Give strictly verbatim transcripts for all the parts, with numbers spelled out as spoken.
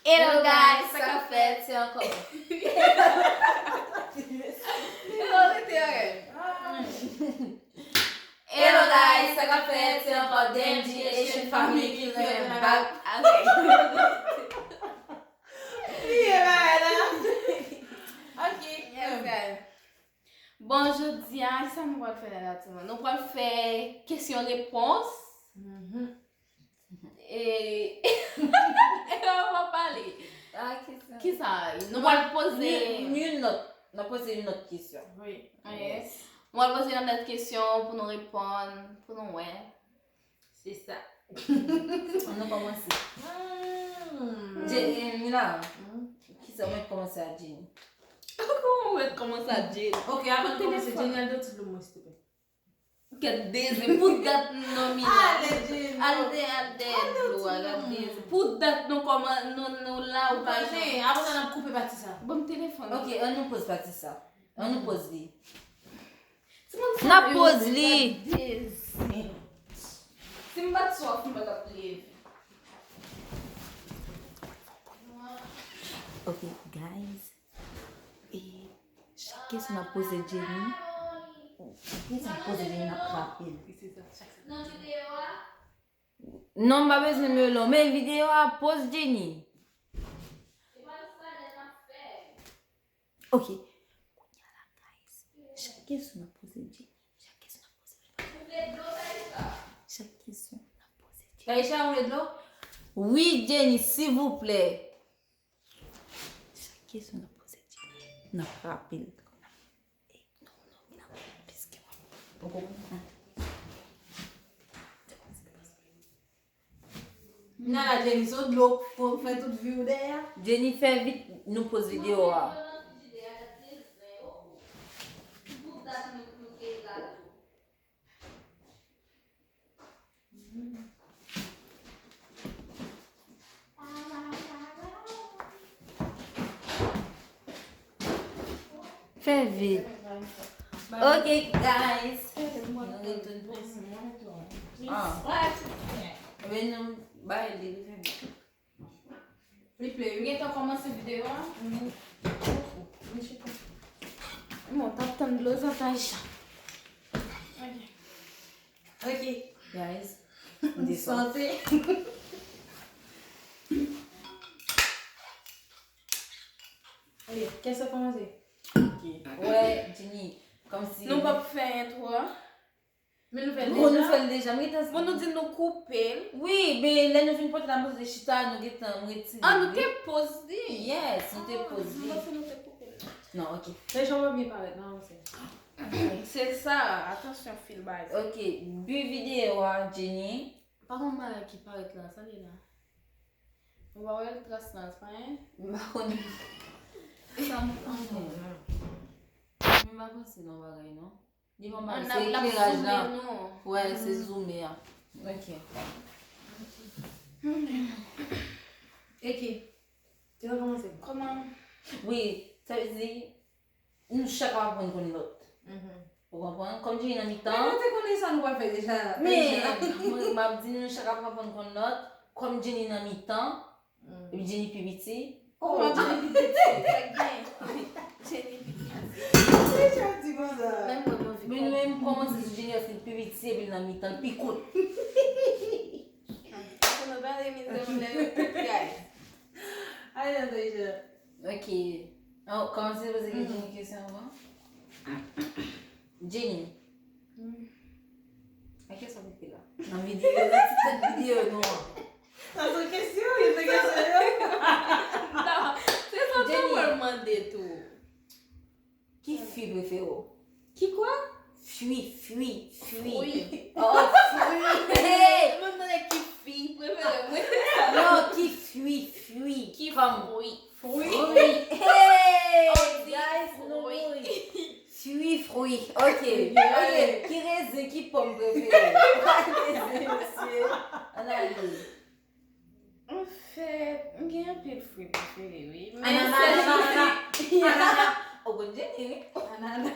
Hello guys, sa k ap fèt? Se ankò. Hello, rete, ok. Hello guys, sa k ap fèt? Se ankò D M G Asian Family ki renmen back. Ok. Li ye bagay la. Ok. Yes, guys. Bon, jodi a, kisa nou pral fè la, la, timoun? Nou pral fè kesyon repons. E, e nou va pale. Ah, kesyon. Kisa? Nou pral poze. Yon, yon lòt. Nou poze yon lòt kesyon. Wi. Ok. Yes. Nou pral poze yon lòt kesyon pou nou reponn, pou nou wè. Se sa. Ann nou kòmanse. Hmm. Je-, eh, Mila, kisa mwen kòmanse a Jenny? Kòman mwen kòmanse a Jenny? Ok, avan nou kòmanse, Jenny, al dèyè ti dlo mwen, silteplè. Kèt dezè, pou dat non, Mila. Ale, Jenny. Al dèyè, al dèyè dlo a, gad dezè. Pou dat nou kòman, nou, nou la, ou pa janm. Avan sa, n ap koupe pati sa. Ban m telefòn. Ok, ann nou poze pati sa. Ann nou poze li. N ap poze li. Si m bat sou a, m pa t ap leve. Ok, guys. E chak kesyon n ap poze Jenny, chak kesyon n ap poze Jenny, n ap frape l. Non, m pa bezwen melo, men videyo a poze Jenny. Ok. Kounye a la, guys. Chak kesyon n ap poze Jenny. Chak kesyon n ap poze Jenny. Chak kesyon n ap poze Jenny. Taisha, ou vle dlo? Wi, Jenny, silvouplè. Chak kesyon n ap poze Jenny, n ap frape l. E, non, non, Mila, piske mwen. Poko konprann. Nana Jenny, se dlo pou fè tout vi w dèyè. Jenny, fè vit, nou poze videyo a. Fè vit. Ok, guys. Nou retounen. Ah. Ebyen, nou bay li, li fè vit. Replay, ou gentan kòmanse videyo a? Bon, t ap tann dlo sa, Taisha. Ok. Ok. Guys, m desann. Sante. Ok, kèsa kòmanse? Ok. Wè, Jenny, kòmsi nou p ap fè entwo a. Men nou fè l deja. Bon, nou fè l deja. M gentan. Bon, nou di nou koupe l. Wi, men lè nou fin pote l, nou poze chita, nou gentan, m retire. Ah, nou te poze li. Yes, nou te poze li. Ah, m panse nou te koupe l. Non, ok. Men jan w ap byen parèt, non, se. Se sa, atansyon, fil bagay. Ok, bi videyo a, Jenny. Pa gon bagay ki parèt la, sa li la. Ou pa wè l tras la, se pa anyen? M pa konnen. Sa m konnen. Men m pa panse nan bagay, non. Li pa mal, se ekleraj la. Wè, se zoume a. Ok. Ok. Te kòmanse. Kòman? Wi, sa vle di, nou chak ap aprann konn lòt. Ou konprann? Kòm Jenny nan mitan. Men nou te konnen sa nou pral fè deja. Men, mwen, m ap di nou, nou chak ap aprann konn lòt. Kòm Jenny nan mitan, epi Jenny pi piti. Oh, Jenny pi piti. Sa k gen? Jenny pi piti. Deja di konsa. Men mwen, mwen anvi konprann. Men nou menm kòmanse sou Jenny, paske l pi piti, epi l nan mitan, l pi kout. Paske nou pale mizè moun nan yo kout, guys. Ale nan Taisha. Ok. Oh, kòmanse poze Jenny kesyon avan. Jenny. A kiyès w ap ekri la? Nan videyo, nan ti tèt videyo nou an. Sa se kesyon, yo te kesyon yo. Non, se sa w te pral mande tou. Ki fwi prefere w? Ki kwa? Fwi, fwi, fwi. Fwi. Oh, fwi. Hey! Mwen mande ki fi prefere mwen. Non, ki fwi, fwi. Ki fwi? Fwi. Fwi. Hey! Guys, nou mouri. Fwi, fwi. Ok, ok. Ki rezen, ki pòm prefere w? Ki rezen, mesye? Ann ale. Anfèt, m gen anpil fwi prefere, wi. Men anana, anana, anana. Ou konn Jenny, wi. Anana.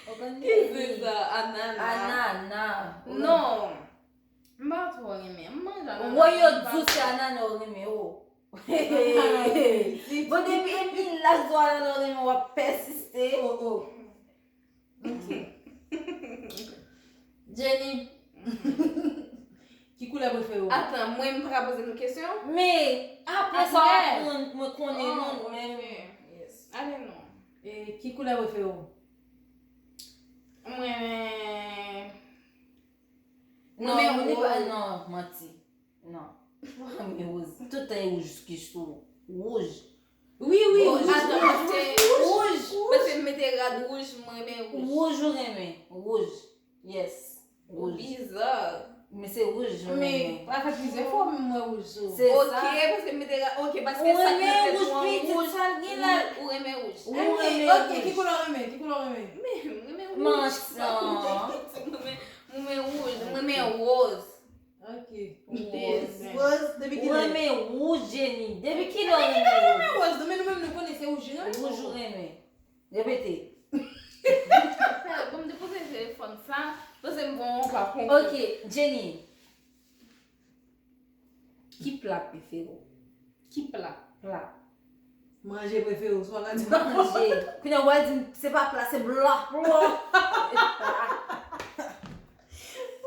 Ou konn Jenny. Ki se sa, anana? Anana. Non. M pa twò renmen. M manje anana. Wè yo di w se anana ou renmen, o. Bon, depi e mil lak zwa la nan renmen w ap pèsiste. Oh, oh. Ok. Jenny. Ki koulè prefere w? Atan, mwen m pa ka poze nou kesyon? Men, apre sa w aprann, mwen konnen nou, men. Ale non. E ki koulè prefere w? Mwen. Non, mwen pa, non, manti. Non. Mwen renmen woz. Tout tan e wouj ki sou wouj. Wi, wi, wouj, atan, wouj, paske, wouj, paske m mete rad wouj, mwen renmen wouj. Wouj ou renmen? Wouj. Yes. Ou wouj. Biza. Men se wouj mwen renmen. Men, sa fè plizyè fwa mwen wè wouj sou ou. Se sa. Ok, paske m mete rad, ok, paske sa k nan tèt ou an wouj, sa l gen la. Ou renmen wouj. Ou renmen wouj. Ok, ki koulè w renmen? Ki koulè w renmen? Men, mwen renmen wouj. Manchon. Mwen renmen, mwen renmen wouj. Mwen renmen woz. Ok. Woz. Woz, depi kilè? Ou renmen wouj, Jenny. Depi kilè w renmen wouj? Mwen renmen woz, non, men nou menm nou konnen se wouj nou renmen. Wouj ou renmen. Repete. Bon, m te poze telefòn sa, panse m bon, pa konprann. Ok, Jenny. Ki pla prefere w? Ki pla? Pla. Manje prefere w, swa ka di pa manje. Kounye a w al di m, se pa pla, se bla, bla.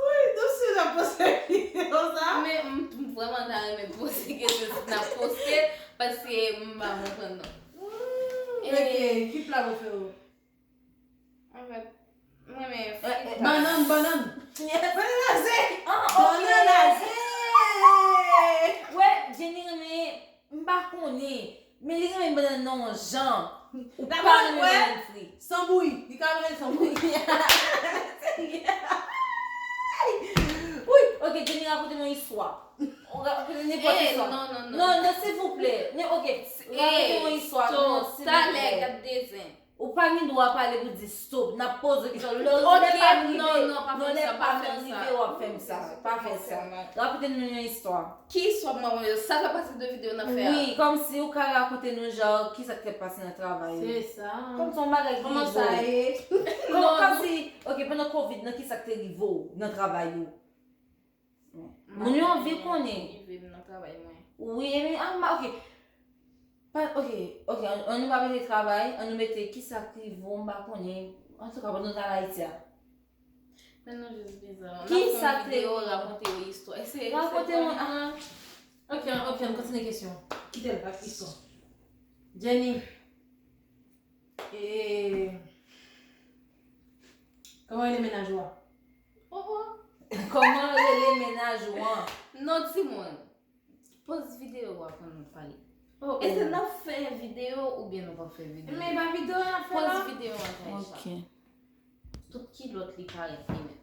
Wi, nou si n ap poste videyo sa. Men m, m vrèman ta renmen poze kesyon si n ap poste, paske m pa konprann non. Ok, ki pla prefere w? Anfèt, mwen renmen fritas. Bannann, bannann. Bannann aze. Bannann aze. Wè, Jenny renmen, m pa konnen, men li renmen bannann nan yon jan. Ou pa renmen bannann fri. San bouyi. Li ka renmen l san bouyi. Wi, ok, Jenny, rakonte nou yon istwa. Ou rakonte nenpòt istwa. Non, non, non. Non, non, silvouplè. Men, ok, rakonte nou yon istwa. Non, silvouplè. Talè, gad dezen. Ou pa gen dwa pale pou di stop. N ap poze w kesyon. Lè, lè pa m rive, non, lè pa m rive, w ap fè m sa. Pa fè sa. Rakonte nou yon istwa. Ki istwa m ap rakonte? Sa fè pati de videyo n ap fè a. Wi, kòmsi ou ka rakonte nou, jan, ki sa k te pase nan travay ou. Se sa. Kòmsi yon bagay ki rive w. Kòman sa ye? Kòmsi, ok, pandan kovid nan, ki sa k te rive w nan travay ou? Moun yo anvi konnen. Rive m nan travay mwen. Wi, men, ah, m pa, ok. Pa, ok, ok, an, an nou pa mete travay, an nou mete ki sa k rive w, m pa konnen. Antouka, pandan w t al Ayiti a. Men nou jis bizan. Ki sa k te rive w? N ap fè yon videyo, rakonte yon istwa. Rakonte mwen, ah. Ok, ok, ann kontinye kesyon. Kite l ak istwa. Jenny. E, kòman rele mennaj ou a? Oh, oh. Kòman rele mennaj ou an? Non, timoun. Poz videyo a pou nou pale. Oh, oh. Èske n ap fè videyo oubyen nou p ap fè videyo? Men e pa videyo n ap fè la. Poz videyo a, Taïsha. Ok. Tout kilòt li parèt li menm.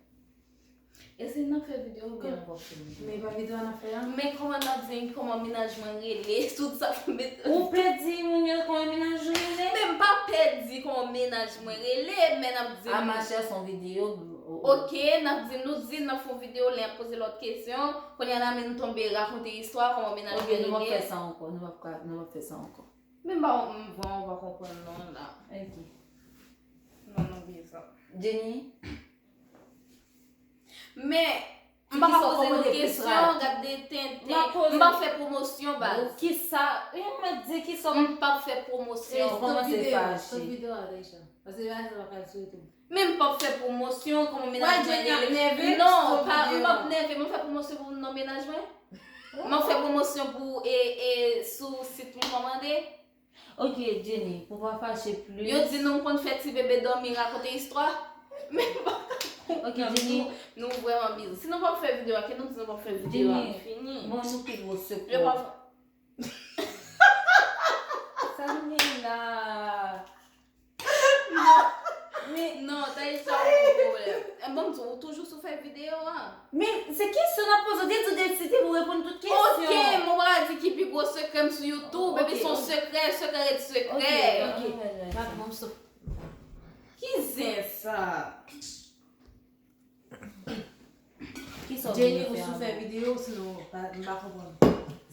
Èske n ap fè videyo oubyen n p ap fè videyo? Men e pa videyo a n ap fè a? Men kòman n ap di kòman mennaj mwen rele, tout sa pou met. Ou pè di moun yo kòman mennaj ou rele? Men m pa pè di kòman mennaj mwen rele, men n ap di. A, machè, se yon videyo. Ok, n ap di, nou di n ap fè yon videyo, lè n ap poze lòt kesyon. Kounye a la, men nou tonbe rakonte istwa, kòman mennaj mwen rele. Ok, nou p ap fè sa ankò, nou p ap ka, nou p ap fè sa ankò. Men m pa, m vrèman pa konprann non la. Ok. Non, non, bizan. Jenny? Men, m pa ka poze nou kesyon, gade tenten. M pa fè pwomosyon, baz. Kisa, yon mèt di kisa. M p ap fè pwomosyon. Kòmanse fache. Stop videyo a, Taïsha. Paske bagay sa pa ka sou YouTube. Men m p ap fè pwomosyon, kòman mennaj mwen rele. Non, pa, m p ap nève, m ap fè pwomosyon pou non mennaj mwen. M ap fè pwomosyon pou, e, e, sou sit mwen kòmande. Ok, Jenny, pou pa fache plis. Yo di nou m konn fè ti bebe dòmi rakonte istwa. Men m pa ka konprann. Ok, Jenny. Nou, nou vrèman bizan. Si nou p ap fè videyo a, ke nou di nou p ap fè videyo a, fini. Jenny, bon, nou pi gwo sekou. Yo p ap. Sa nou gen la? Non. Men non, Taïsha, ou gen pwoblèm. E bon, m di w, ou toujou sou fè videyo a. Men se kesyon n ap poze w, te di w deside pou reponn tout kesyon. Ok, men w pa di ki pi gwo sekrè m sou YouTube, epi se yon sekrè, sekrè ret sekrè. Ok, ok. Ki zen sa? Kisa w vin fè a? Jenny, ou sou fè videyo, sinon, pa, m pa konprann.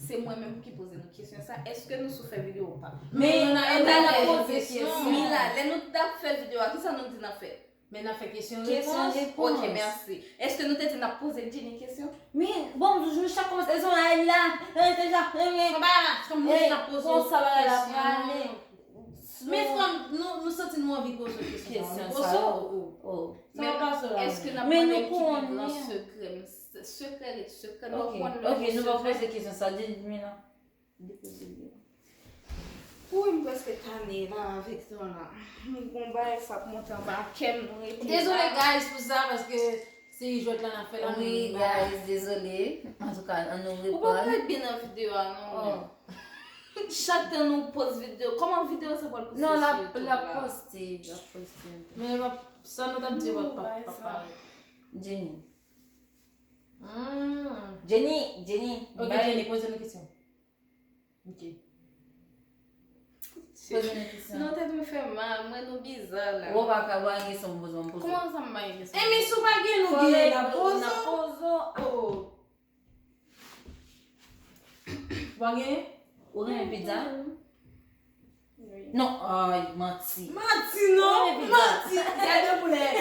Se mwen menm ki poze nou kesyon sa, èske nou sou fè videyo ou pa? Men, men n ap poze kesyon. Mila, lè nou t ap fè videyo a, kisa nou di n ap fè? Men n ap fè kesyon repons. Kesyon repons. Ok, mèsi. Èske nou te di n ap poze Jenny kesyon? Men, bon, nou chak kòmanse, e se yon La, rete la, rete. Sa bagay la, se kòm nou vin ap poze w kesyon. Men se kòm nou, nou santi nou anvi poze w kesyon sa. Nou poze w. Men èske n ap mande ki pi gran sekrè? Sekrè rete sekrè, nou konn lè yon sekrè. Ok, nou va poze kesyon sa. Jimmy la. Depoze l. Wi, m prèske tane la avèk tan la. M gon bagay sa k monte anba kè m, nou rete la. Dezole, guys, pou sa, paske se jwèt la n ap fè la. Wi, guys, dezole. Antouka, ann nou reprann. Ou pa parèt byen nan videyo a, non. Chak tan nou post videyo, kòman videyo sa pral poste sou YouTube la? Non, l ap poste, l ap poste. Men l ap, sa nou t ap di, w ap pa, pa parèt. Jenny. Jenny, Jenny. Ok, Jenny, poze nou kesyon. Ok. Poze nou kesyon. Non, tèt mwen fè mal, mwen nou biza la. Ou pa ka, ou pa gen kesyon pou poze, pou poze. Kòman sa m pa gen kesyon? E men si w pa gen, nou gen, n ap poze. N ap poze. Oh. Ou pa gen? Ou renmen pizza? Wi. Non, ay, manti. Manti non, manti. Gade boulè.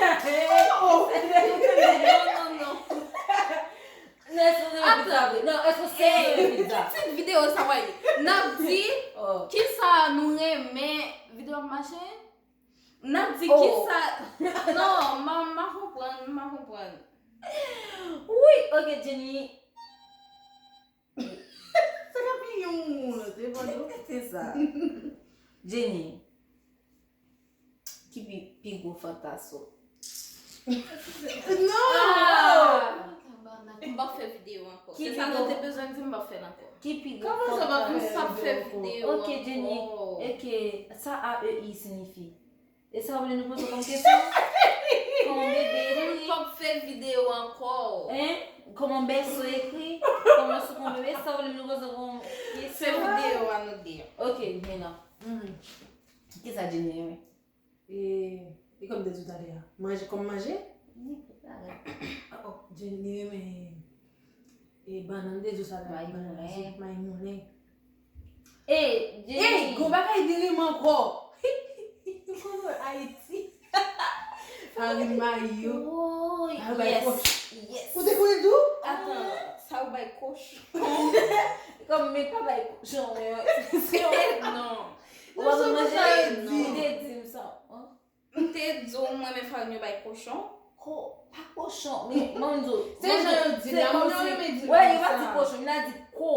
Oh, oh. Non, non, non. Non, èske w renmen pizza vre? Non, èske w serye renmen pizza? Ki tit videyo sa w ye? N ap di kisa nou renmen, videyo ap mache? N ap di kisa. Non, m pa, m pa konprann, m pa konprann. Wi, ok, Jenny. Sa ka pi yon moun, se pa nou. Se sa. Jenny. Ki pi, pi gwo fantas ou? Non! Ah! M p ap fè videyo ankò. Se sa nou te bezwen di, m p ap fè l ankò. Ki pi gwo fantas ou? Kòman sa, m p ap fè videyo ankò? Ok, Jenny. Ok, sa A E I siyifi? E sa w vle nou poze w kòm kesyon? Kòman bebe ekri? M p ap fè videyo ankò. Hein? Kòman bèso ekri? Kòman sou kòman bebe? Sa w vle nou poze w kòm kesyon? Fè videyo a nou de. Ok, Nina. Kisa Jenny renmen? E, e kòm te di w talè a? Manje kòm manje? Nenpòt bagay. Ah, oh, Jenny renmen. E bannann de di sa la, mayi moulen. Mayi moulen. E, Jenny. Ey, gon bagay diri m ankò. Ou konn Ayiti. Farin mayi yo. Woy, yes, yes. Ou te konnen tou? Atan, sa ou bay kochon. Kòm men pa bay kochon, men se yon non. Ou pa konn manje? Ou te di m sa. M te di w mwen men farin yo bay kochon. Ko, pa kochon, men mwen di w. Se jan yo di l la, mwen renmen di l konsa. Wè, yo pa di kochon, yo di ko.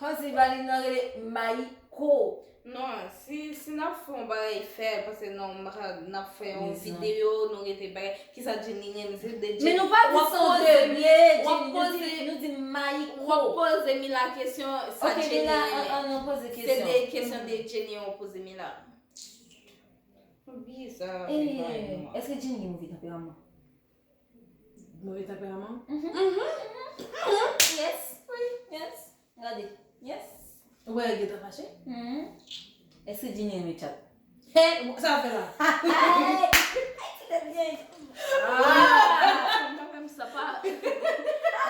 Kòmsi Valentina rele mayi ko. Non, si, si n ap fè yon bagay, fè l, paske non, n ap fè yon videyo, nou rete bagay, kisa Jenny renmen, se de Jenny. Men nou pa di sa w te vle, Jenny, nou di, nou di mayi ko. W ap poze Mila kesyon, sa Jenny renmen. Ok, Mila, an, an, nou poze kesyon. Se de kesyon de Jenny w ap poze Mila. Ou biza avèk bagay nou an. Èske Jenny gen move tanperaman? Move tanperaman? Mhm. Yes, wi, yes. Gade, yes. Ou wè l gentan fache? Mhm. Èske Jenny renmen tchat? Hey, sa w fè la? Ay, ti tèt byen. Ah, mwen menm sa pa.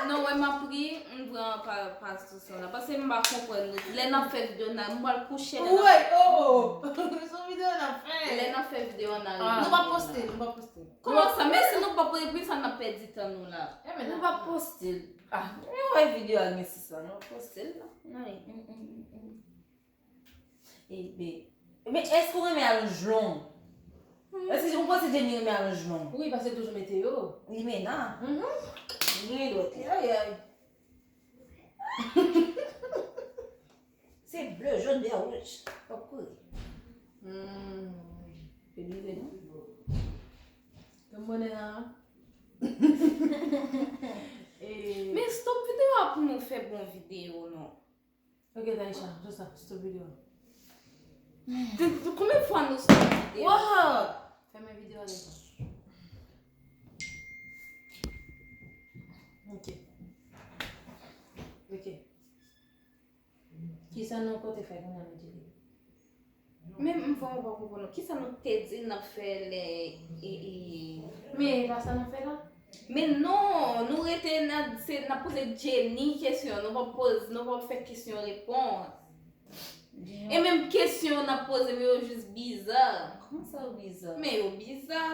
Non, wè, m ap ri, m pran pa, pa Kesyon la, paske m pa konprann. Lè n ap fè videyo, n a, m pral kouche lè n ap fè. Wi, oh, oh. Se yon videyo n ap fè. Lè n ap fè videyo, n a ri. Nou p ap poste, nou p ap poste. Kòman sa? Men si nou p ap poste, poukisa n ap pèdi tan nou la? Nou p ap poste. Ah, men wè videyo a gen sis lan, nou poste l la. Wi. E, men, men èske w renmen alonj long? Èske ou panse Jenny renmen alonj long? Wi, paske l toujou mete yo. Limena. Mhm. Li gen dwèt li. Ayayay. Se ble, jòn, vè, wouj. W ap kouri. Hmm. Epi vle non. Kòm mwen la. E men stop videyo a pou nou fè bon videyo non. Ok, Taïcha, fè sa, stop videyo. De, de, konbyen fwa nou stop videyo? Wow! Fèmen videyo a deja. Ok. Ok. Kisa nou konte fè kounye a nou di li? Men m vrèman pa konprann ou. Kisa nou te di n ap fè lè, e, e, men e pa sa n ap fè la? Men non, nou rete n ap, se, n ap poze Jenny kesyon, nou p ap poze, nou p ap fè kesyon repons. E menm kesyon n ap poze, men yo jis biza. Kòman sa yo biza? Men yo biza.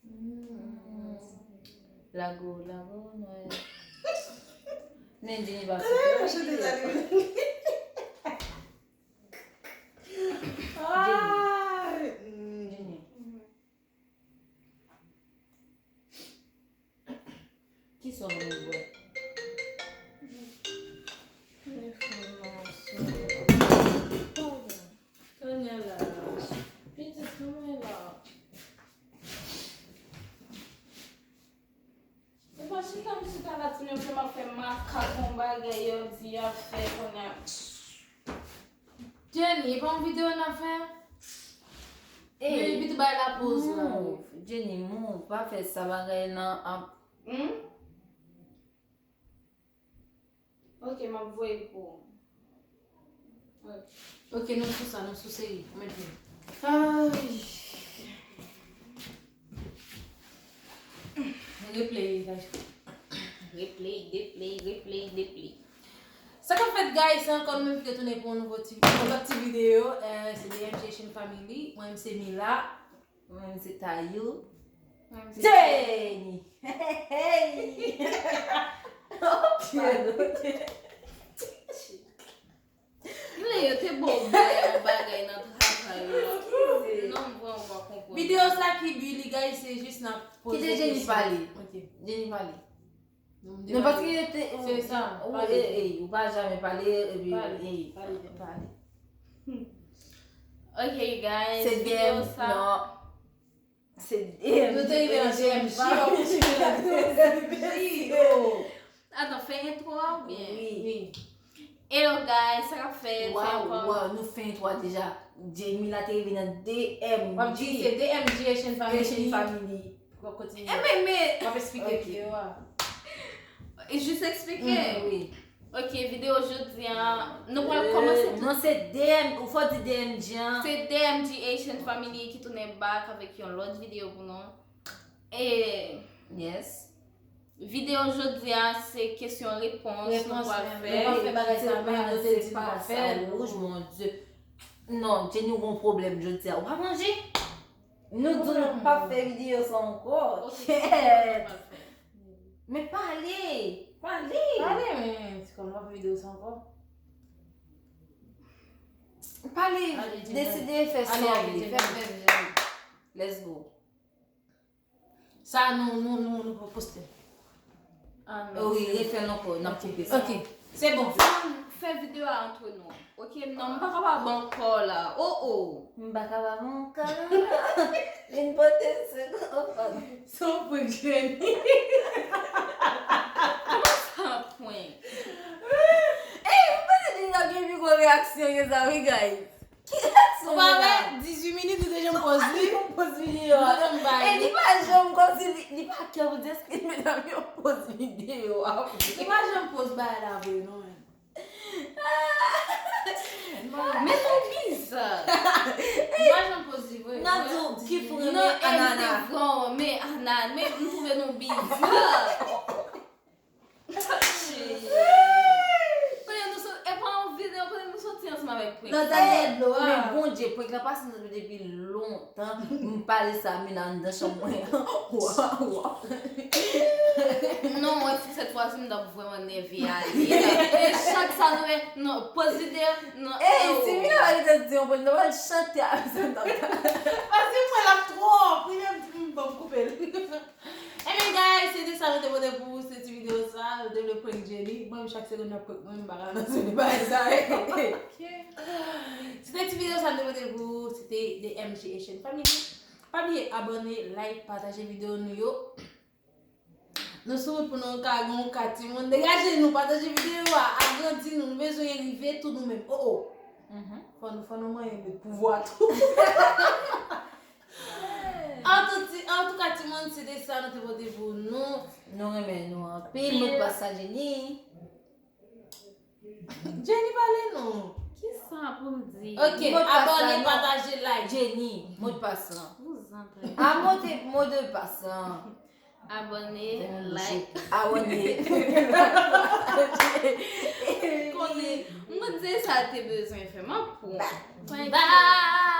Hmm. Lago, lago, nwè. Men Jenny pa sou. Tande yo chante sa li menm. Ah, mm. Jenny. Kisa w vle bwè? Tanya la. Pitit, kòman la? E pa chita m chita la, ti mesye, m ap fè makak yon bagay yo di y ap fè kounye a. Jenny, e pa yon videyo n ap fè? Ey, Bitou bay la poz la. Move, Jenny, move, pa fè sa bagay nan ap. Hmm? Ok, m ap voye pou ou. Ok. Ok, nou sou sa, nou sou seri. Mèt vin. Ay. Replay, guys. Replay, deplay, replay, deplay. Sa k ap fèt, guys, se ankò nou menm ki retounen pou yon nouvo ti, yon lòt ti videyo. Eh, se D M G Asian Family. Mwen menm se Mila. Mwen menm se Tayou. Mwen menm se Jenny. Hey, hey, hey. Oh, pardon. Lè yo te ba w bwè yon bagay nan travay ou. Eskize. Non, m vrèman pa konprann. Videyo sa ki bi li, guys, se jis n ap poze kesyon. Kite Jenny pale. Ok. Jenny pale. Non, paske yo te, se sa, ou, pale. Ou pa janmen pale, epi, pale, pale. Ok, guys, se videyo sa. Se D M G. Nou te rive nan D M G, w ap kontinye nan D M G, yo. Atann, fè entwo a oubyen? Wi. Hello guys, sa k ap fèt? Waw, waw, nou fè entwo a deja. Jamie la te rive nan D M G. W ap di se D M G Asian Family. Asian Family. W ap kontinye. W ap eksplike videyo a. E jis eksplike. Wi. Ok, videyo jodi a, nou pral kòmanse. Non, se D M, ou fò di D M G an. Se D M G Asian Family ki tounen back avèk yon lòt videyo pou nou. E yes. Videyo jodi a, se kesyon repons nou pral fè. Nou pral fè bagay sa, men nou te di nou pral fè l. Wouj, mon Dieu. Non, Jenny, ou gon pwoblèm jodi a. Ou pa manje? Nou di nou p ap fè videyo sa ankò. Kèt. Men pale, pale. Pale, men ti kòm w ap videyo sa ankò. Pale, deside fè sa w vle fè. Let's go. Sa nou, nou, nou, nou poste. Ah, non. Wi, refè l ankò, n ap koupe sa. Ok, se bon. Fè videyo a antre nou. Ok, non, m pa kapab ankò la. Oh, oh. M pa kapab ankò. Vin pote se konfòm. Se yon prank, Jenny. Kòman sa, prank? Ey, m panse Jenny t ap gen pi gwo reyaksyon ke sa, wi, guys. Ki reyaksyon ou la? Ou pa wè, dizuit minit, li te janm poz li. Li te janm poz videyo a. Li te janm bay. E li pa janm kòmsi li, li pa kè pou di èske medam yo poz videyo a. Li pa janm poz bagay la vre, non, men. Men nou biza. Mwen janm poze vre. N ap di w ki pou renmen anana. Non, e, m te vrèman renmen anana, men m twouve nou biza. Kounye a nou sot, e pa yon videyo kote nou soti ansanm avèk prank. Nan dèyè dlo a. Men Bondye, prank la pase nan depi lontan. M pale sa, men anndan chanm mwen. Wa, wa. Non, mwen, sèt fwa si m t ap vrèman nève ale. E chak sa nou wè, non, poz videyo, non. Ey, si Mila pa gentan di yon pwen, nou pral chante avè sa, m t ap. Paske mwen l ap twòp, li menm, m, bon, m koupe l. Ebyen, guys, se te sa nou te pote pou ou, se ti videyo sa, nou te vle prank Jenny. Mwen, chak segonn, y ap prank mwen, m pa ka nan sou bagay sa. Se te ti videyo sa nou te pote pou ou, se te D M G Asian Family. Pa bliye abòne, like, pataje videyo nou yo. Nou sou wout pou nou ka gen yon ka timoun. Degaje nou, pataje videyo a, agrandi nou. Nou bezwen rive tou nou menm. Oh, oh. Fò nou, fò nou manyen met pouvwa tou. Antouka, timoun, se te sa nou te pote pou nou. Nou renmen nou anpil. Modpas sa, Jenny. Jenny, pale non. Kisa pou m di? Ok, abòne, pataje, like. Jenny, modpas lan. Vouzan, tande. A, modpas lan. Abòne, like. Abòne. Konnen, mwen di sa te bezwen fè, m ap pran. Bye.